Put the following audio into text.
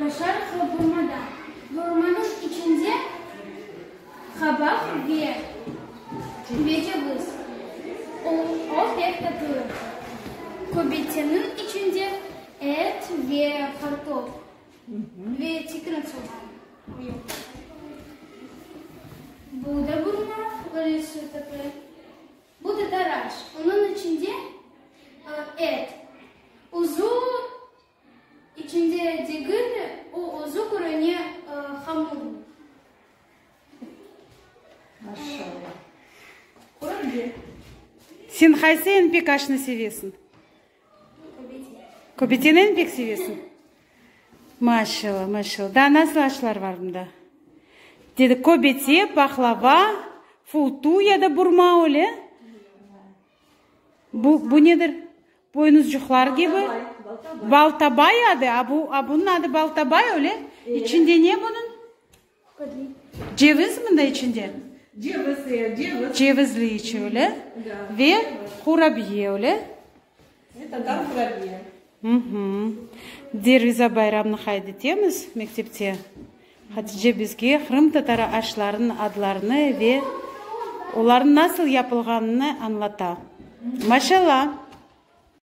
Başlarıq burmadan. Burmanıñ içinde qabaq ve ve ceviz. O, o pek tatlı. Köbeteniñ içinde et ve qartop ve tikrin soğan. Bu da burma, öylesi tatlı. Bu tatar aş. Onıñ içinde et. Uzun içinde degil, o özü körüne hamur. Maşallah. Qurabiye. Sen qaysı eñ pek aşnı sevesiñ? Köbete. Köbeteni eñ pek sevesiñ? Maşallah, maşallah. Daa nasıl aşlar var bunda? Dedi, köbete, pahlava, fultu ya da burma öyle? Bu, bu nedir? Boynuzcuqlar kibi. Baltabay adı. A bu, a bunıñ adı baltabay öyle? İçinde ne bunıñ? Ceviz mında içinde? Ceviz, e, ceviz. Cevizli içi öyle? Ve qurabiye öyle? Tatar qurabiye. Derviza bayramnı qayd etemiz mektepte. Hatice bizge qırımtatar aşlarınıñ adlarını ve olarnıñ nasıl yapılğanını añlata. Maşallah!